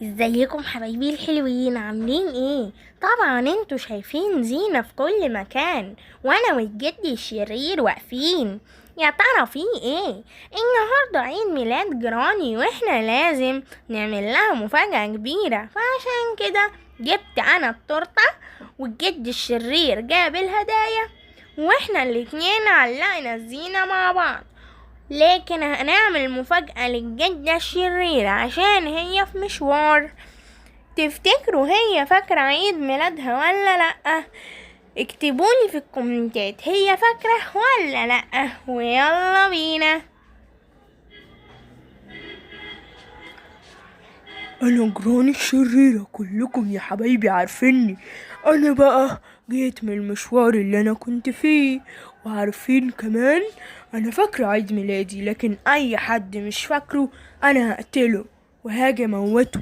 ازيكم حبايبي الحلوين؟ عاملين ايه؟ طبعا انتوا شايفين زينة في كل مكان، وانا والجد الشرير واقفين. يا ترى في ايه؟ النهارده عيد ميلاد جراني واحنا لازم نعمل لها مفاجأة كبيرة، فعشان كده جبت انا التورتة والجد الشرير جاب الهدايا، واحنا الاتنين علقنا الزينة مع بعض. لكن هنعمل مفاجأة للجدة الشريرة عشان هي في مشوار. تفتكروا هي فاكرة عيد ميلادها ولا لأ؟ اكتبولي في الكومنتات هي فاكرة ولا لأ، ويلا بينا. أنا جراني الشريرة، كلكم يا حبايبي عارفيني. أنا بقى جيت من المشوار اللي أنا كنت فيه، وعارفين كمان أنا فاكرة عيد ميلادي، لكن أي حد مش فاكره أنا هقتله وهاجي أموته.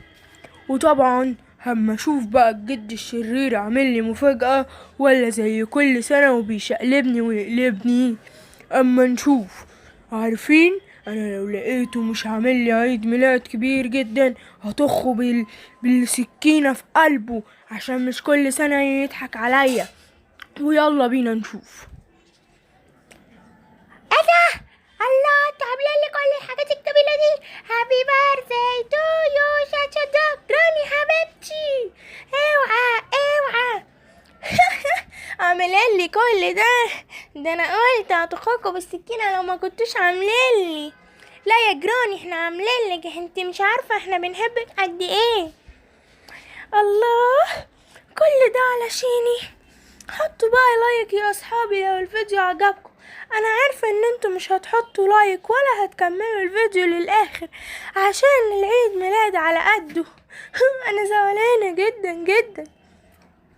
وطبعا هما أشوف بقى الجد الشرير عامل لي مفاجأة ولا زي كل سنة وبيشقلبني ويقلبني. أما نشوف. عارفين أنا لو لقيته مش عامل لي عيد ميلاد كبير جدا هطخه بالسكينة في قلبه، عشان مش كل سنة يضحك عليا. ويلا بينا نشوف. ايه ده؟ الله، انتوا عاملين لي كل الحاجات الجميلة دي. happy birthday to you شاشة جراني حبيبتي. اوعى اوعى عاملين لي كل ده؟ ده انا قلت هطخكوا بالسكينة لو ما كنتوش عاملين لي. لا يا جراني احنا عاملين لك، انت مش عارفة احنا بنحبك قد ايه. الله، كل ده علشاني. حطوا بقى like يا اصحابي لو الفيديو عجبكم. انا عارفة ان انتوا مش هتحطوا like ولا هتكملوا الفيديو للاخر عشان العيد ميلاد على قده. انا زعلانة جدا جدا.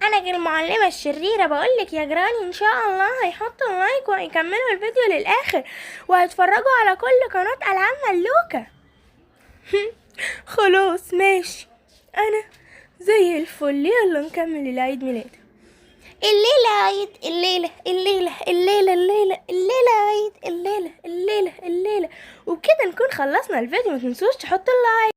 انا المعلمة الشريرة بقولك يا جراني ان شاء الله هيحطوا like وهيكملوا الفيديو للاخر وهيتفرجوا على كل قناة العاب ملوكة. خلاص ماشي، انا زي الفل. يلا نكمل العيد ميلاد. الليلة عيد، الليلة الليلة الليلة الليلة الليلة عيد، الليلة الليلة الليلة. وبكده نكون خلصنا الفيديو. ما تنسوش تحطوا اللايك.